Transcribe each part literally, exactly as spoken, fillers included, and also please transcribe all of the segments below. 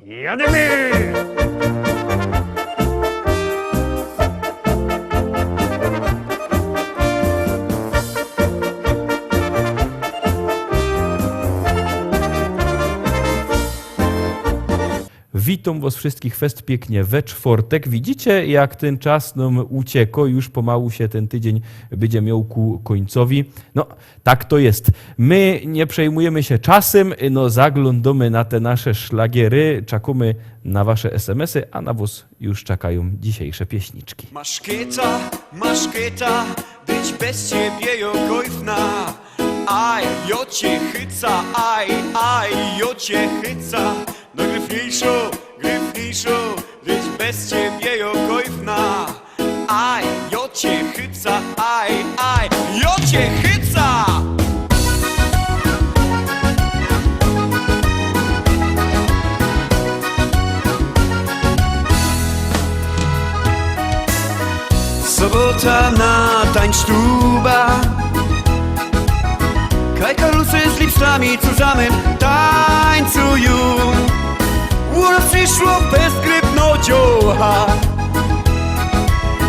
Jadymy! Witōm wos wszyskich fest piyknie we czwortek. Widzicie, jak tyn czas nōm ucieko, już pomału sie tyn tydziyń bydzie mioł ku kōńcowi. No, tak to jest. My niy przejmujymy sie czasym, no, zaglōndōmy na te nasze szlagiery, czekōmy na wasze S M S-y, a na wos już czekajōm dzisiejsze pieśniczki. Maszketa, maszketa, być bez ciebie jo kojfna. Aj, jo cie chyca, aj, aj, jo cie chyca. No gryfniejszo, gryfniejszo, być bez ciebie jo kojfna. Aj, jo cie chyca, aj, aj, jo cie chyca! Sobota na tańctuba. Kaj karlusy z lipsami zusammen tańcujōm. Ôna przyszło bez grypno dziołcha.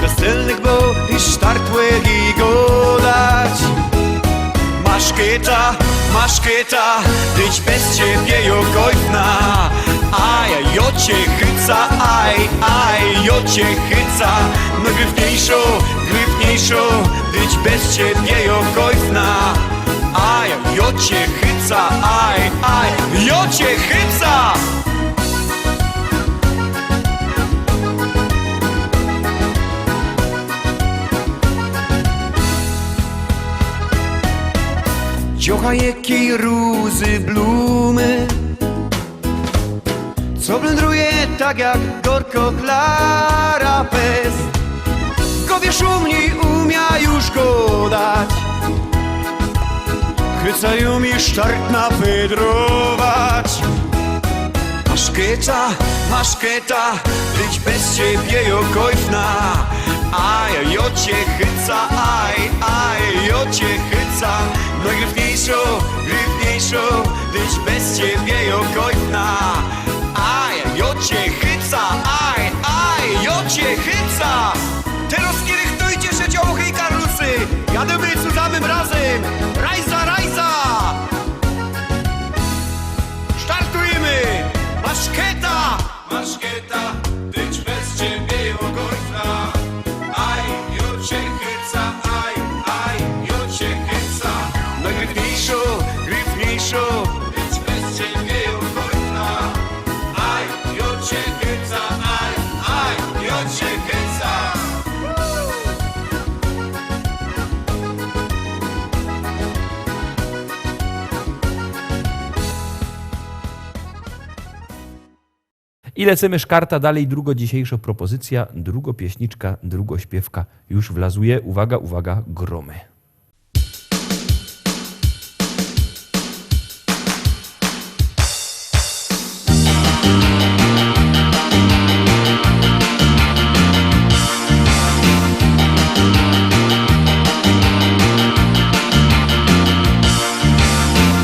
Kostelnych, bo i sztartłych i godać. Maszketa, maszketa, być bez ciebie jo kojfna. Aj, jo cie chyca, aj, aj, jo cie chyca. No gryfniejszo, gryfniejszo, być bez ciebie jo kojfna. Aj, jo cie chyca, aj, aj, jo cie chyca! Dziołcha, jaki rózy, blumy, co blōndruje tak jak gorko Klara Pest. Go wiysz u mni umia już godać. Chyca jo mi sztart nafydrować. Maszketa, maszketa, być bez ciebie jo kojfna. Aj, jo cie chyca, aj, aj, jo cie chyca. No gryfniejszo, gryfniejszo, być bez ciebie jo kojfna. Aj, jo cie chyca, aj, aj, jo cie chyca. Terŏz rychtujcie sie, dziołchy i karlusy. Jadymy zusammen razym. Rajza, rajza! Startujymy! Maszketa! Maszketa, być bez ciebie jo kojfna. Aj, jo cie chyca, aj, aj, jo cie chyca. No gryfniejszo, gryfniejszo. Być bez ciebie jo kojfna. Aj, jo cie chyca, aj, aj, jo cie chyca. I lecymy szkarta dalij. Drugo dzisiejszo propozycyjo, drugo pieśniczka, drugo śpiywka już wlazuje. Uwaga, uwaga, grōmy.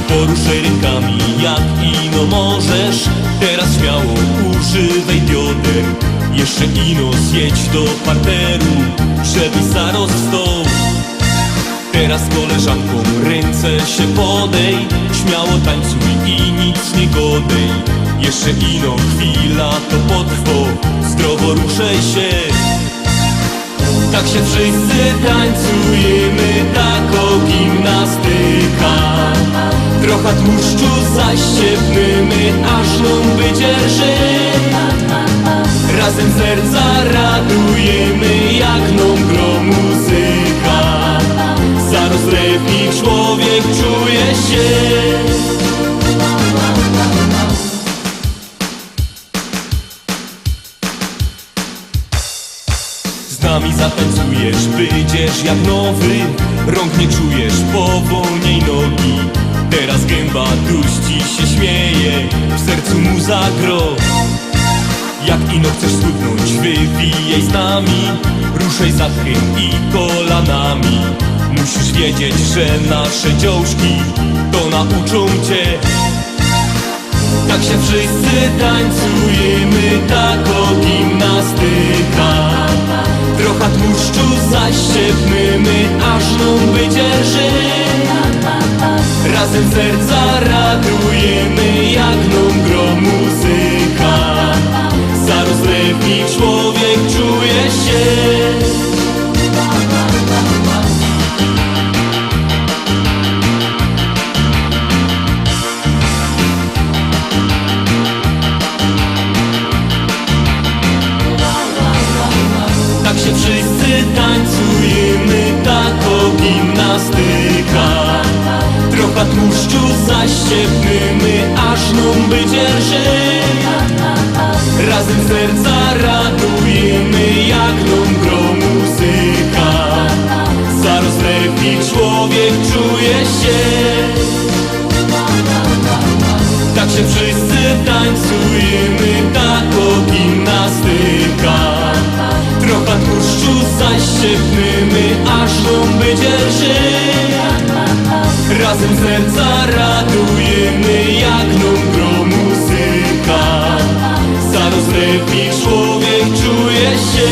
Poruszej rynkami, jak ino możesz. Teraz śmiało używej bioder. Jeszcze ino zjedź do parteru, żebyś zarŏz wstał. Teraz z koleżanką rynce sie podej. Śmiało tańcuj i nic niy godej. Jeszcze ino chwila to potrwo. Zdrowo ruszej sie. Tak sie wszyscy tańcujymy, takŏ gimnastyka. Trocha tłuszczu zaściepnymy, aż nōm bydzie rżyt. Razym serca radujymy, jak nōm grŏ muzyka. Zarŏz lepij człowiek czuje sie. Z nami zatańcujesz, bydziesz jak nowy. Rōnk niy czujesz, powolnij nogi. Teraz gymba duś ci sie śmieje, w sercu mu zagrŏ. Jak ino chcesz schudnōńć, wywijej z nami. Ruszej zadkiem i kolanami. Musisz wiedzieć, że nasze dziołszki to nauczōm cie. Tak sie wszyscy Tako gimnastyka. Trocha tłuszczu zaściepnymy, aż nōm bydzie lżyj. Razym serca radujymy, jak nōm gro muzyka. Zarŏz lepij człowiek czuje sie. Tak sie wszyscy tańcujymy, tako gimnastyka. Trocha tłuszczu zaściepnymy, aż nōm bydzie lżyj. Razym serca radujymy, jak nōm gro muzyka. Zarŏz lepij człowiek czuje sie. Tak sie wszyscy tańcujymy, tako gimnastyka. Trocha tłuszczu zaściepnymy, aż nōm bydzie lżyj. Razym serca radujymy, jak nōm gro muzyka. Zarŏz lepij człowiek czuje sie.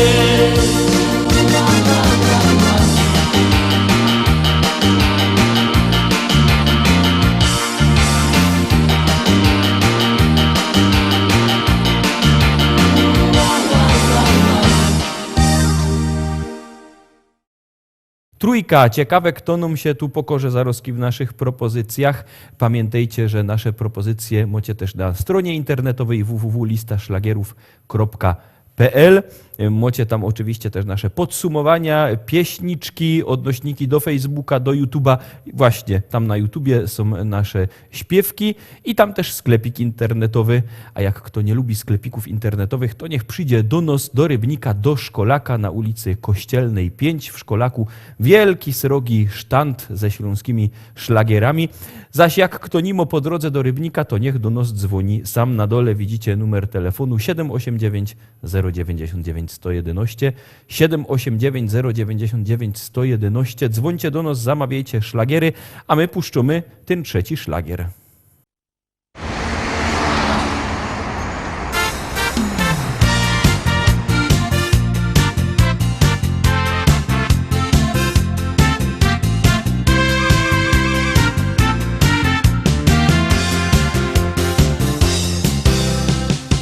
Trójka, ciekawe, kto nōm sie tu pokorzy zarozki w naszych propozycjach. Pamiyntejcie, że nasze propozycje mocie tyż na stronie internetowyj w w w lista szlagierōw kropka p l. Mocie tam ôczywiście tyż nasze podsumowania, pieśniczki, ôdnośniki do Facebooka, do YouTube'a. Właśnie, tam na YouTubie sōm nasze śpiywki i tam tyż sklepik internetowy. A jak kto niy lubi sklepikōw internetowych, to niych przidzie do nŏs, do Rybnika, do Szkolaka na ulicy Kościelnej pięć. W Szkolaku wielki, srogi sztand ze ślōnskimi szlagierami. Zaś jak kto niy mŏ po drodze do Rybnika, to niych do nŏs dzwōni. Sam na dole widzicie numer telefōnu: siedym ôsiem dziewięć zero dziewięćdziesiąt dziewięć sto jedenaście, siedym ôsiem dziewięć zero dziewięćdziesiąt dziewięć sto jedenaście. Dzwōńcie do nŏs, zamawiejcie szlagiery, a my puszczōmy tyn trzeci szlagier.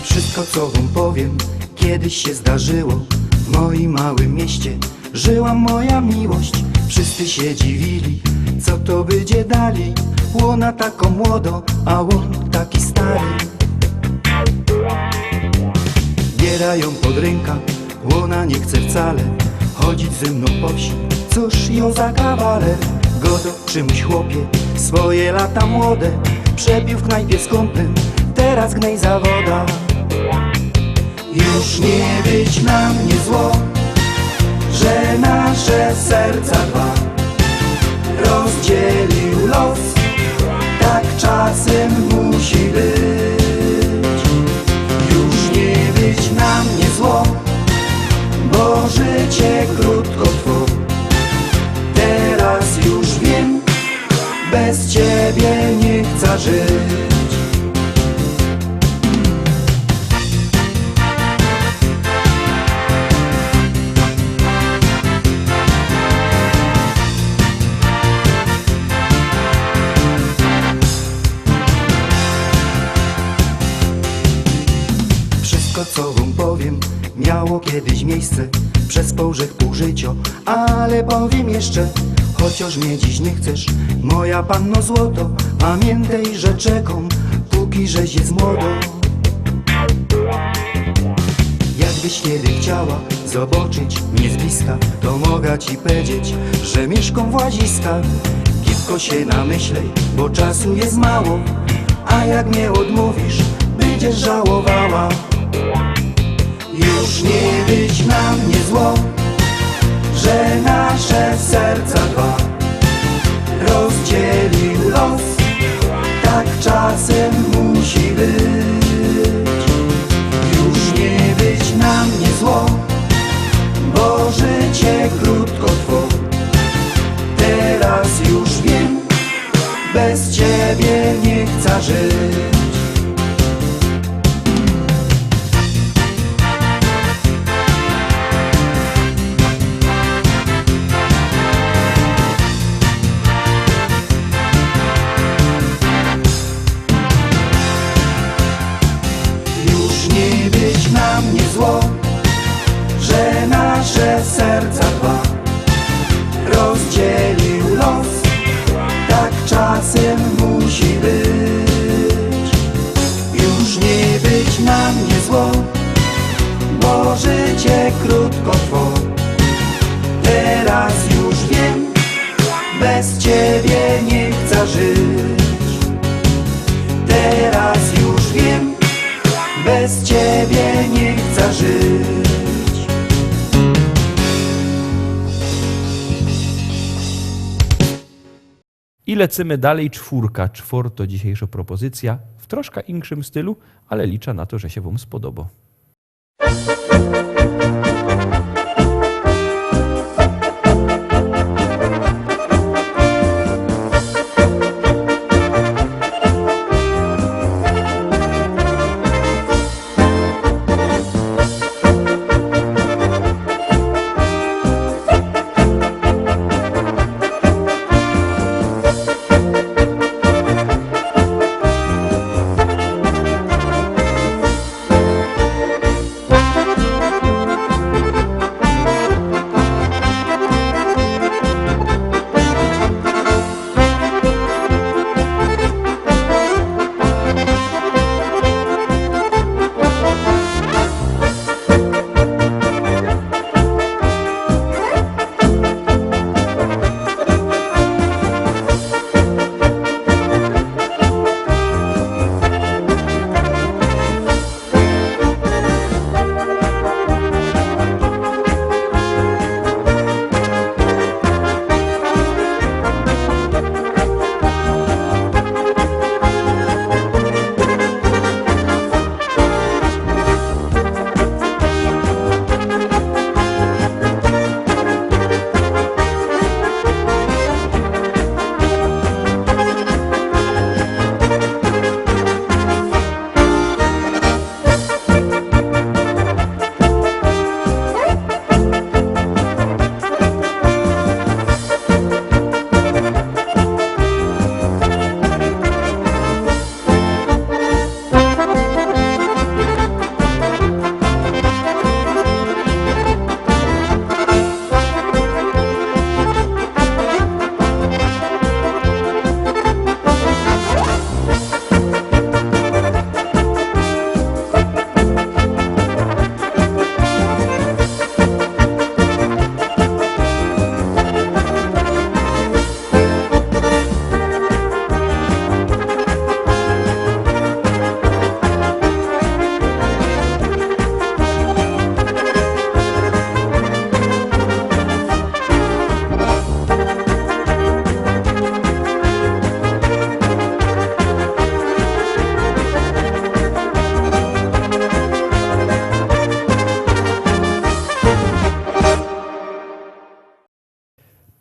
Wszystko, co wam powiem, kiedyś się zdarzyło. W moim małym mieście żyła moja miłość. Wszyscy się dziwili, co to będzie dalej. Ona taka młoda, a on taki stary. Biera ją pod ręka, ona nie chce wcale chodzić ze mną po wsi. Cóż ją za kawaler, godo czemuś chłopie swoje lata młode. Przepił w knajpie z kumplem, teraz gnej za woda. Już nie być na mnie zło, że nasze serca dwa rozdzielił los. Tak czasem musi być. Już nie być na mnie zło, bo życie krótko trwa. Teraz już wiem, bez ciebie nie chcę żyć. Wszystko, co wam powiem, miało kiedyś miejsce. Przez pół żyć, pół życia, ale powiem jeszcze, chociaż mnie dziś nie chcesz, moja panno złoto, pamiętaj, że czekam, póki żeś jest młodo. Jakbyś kiedy chciała zobaczyć mnie z bliska, to mogę ci powiedzieć, że mieszkam w Łaziskach. Gibko się namyślej, bo czasu jest mało, a jak mnie odmówisz, będziesz żałowała. Już nie być na mnie zło, że nasze serca dwa rozdzielił los. Tak czasem musi być. Już nie być na mnie zło, bo życie krótko trwa. Teraz już wiem, bez ciebie nie chcę żyć. Nie zło, że nasze serca dwa rozdzielił los. Tak czasem musi być. Już nie być na mnie zło, bo życie krótko trwa. Teraz już wiem, bez ciebie nie chcę żyć. Teraz już wiem, bez ciebie nie chcę żyć. I lecymy dalej, czwórka, czworto dzisiejszo propozycjŏ, w troszka inkszym stylu, ale liczã na to, że sie wōm spodobo.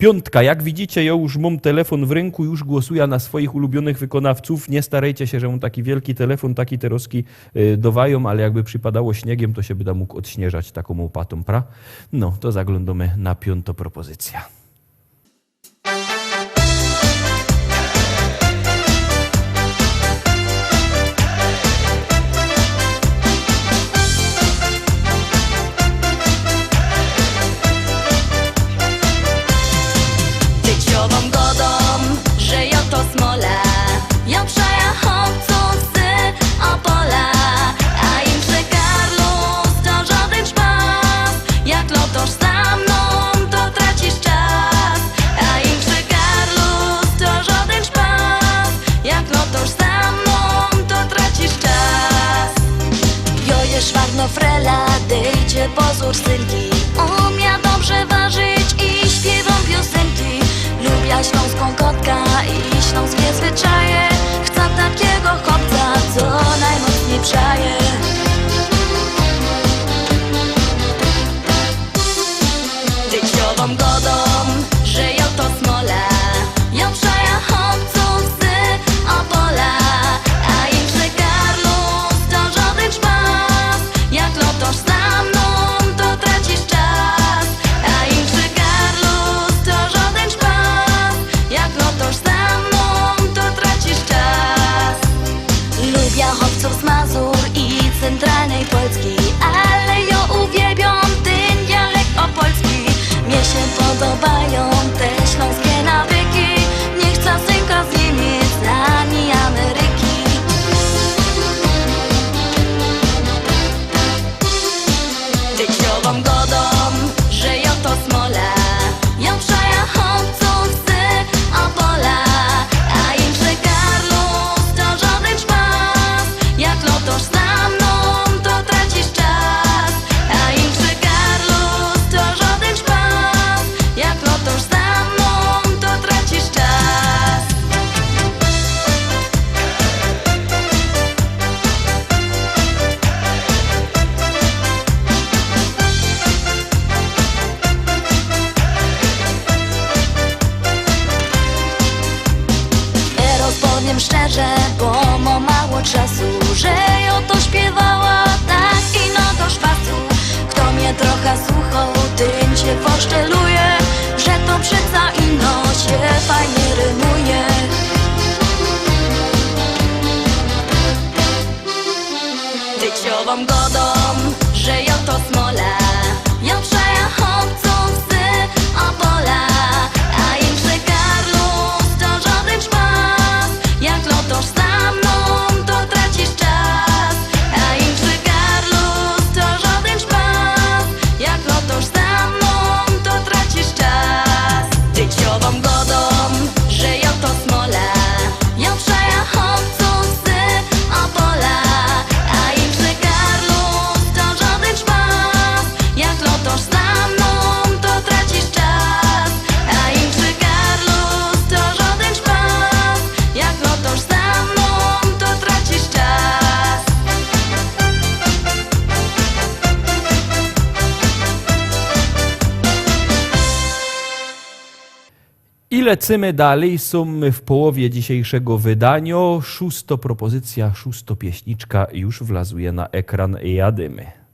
Piōntka. Jak widzicie, jŏ już mōm telefōn w rynku, już głosuja na swojich ulubionych wykonawcōw. Niy starejcie sie, że mōm taki wielki telefōn, taki te roski, y, dowajōm, ale jakby przipadało śniygiym, to sie byda mōg ôdśniyżać takōm łopatōm, pra? No, to zaglōndōmy na piōntŏ propozycjŏ. Godōm, że jo to smola, jo przejechōm co łzy, a pola, a inszy karlus to żodyn szpas. Jak lotosz za mnōm, to tracisz czas. A inszy karlus to żodyn szpas. Jak lotosz za mnōm, to tracisz czas. Dzieciobōm godōm, że jo to smola, jo przejechōm co łzy, a pola, a inszy karlus to żodyn szpas. Jak lotosz za mnōm, to tracisz czas. A inszy karlus to żodyn szpas. Jak lotosz za mnōm, to tracisz czas. I lecymy dalij, sōm w połowie dzisiejszego wydaniŏ. Szōsto propozycyjŏ, szōsto pieśniczka już wlazuje na ekran. Jadymy.